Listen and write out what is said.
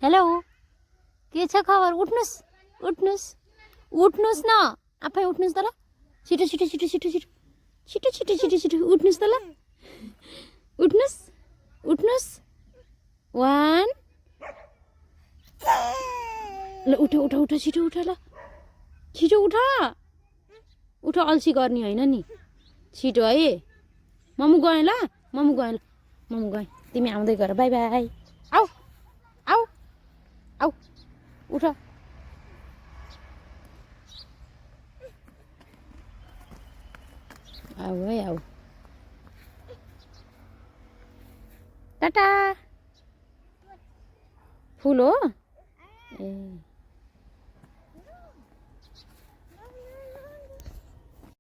Hello के छ खबर? उठ्नुस् उठ्नुस् उठ्नुस् न, आफै उठ्नुस् त ल। छिटो छिटो छिटो छिटो छिटो छिटो छिटो छिटो छिटो उठ्नुस् त ल। उठ्नुस् उठ्नुस्। 1 ल उठ उठ उठ छिटो उठ ल, छिटो उठ उठ। अल्छी गर्ने होइन नि, छिटो है। मम्मी गएँ ल, मम्मी गएँ ल, मम्मी गएँ। तिमी आउँदै गर, बाई बाई। आऊ आऊ आऊ उठ। आऊ है आऊ। टाटा। फुल हो ए।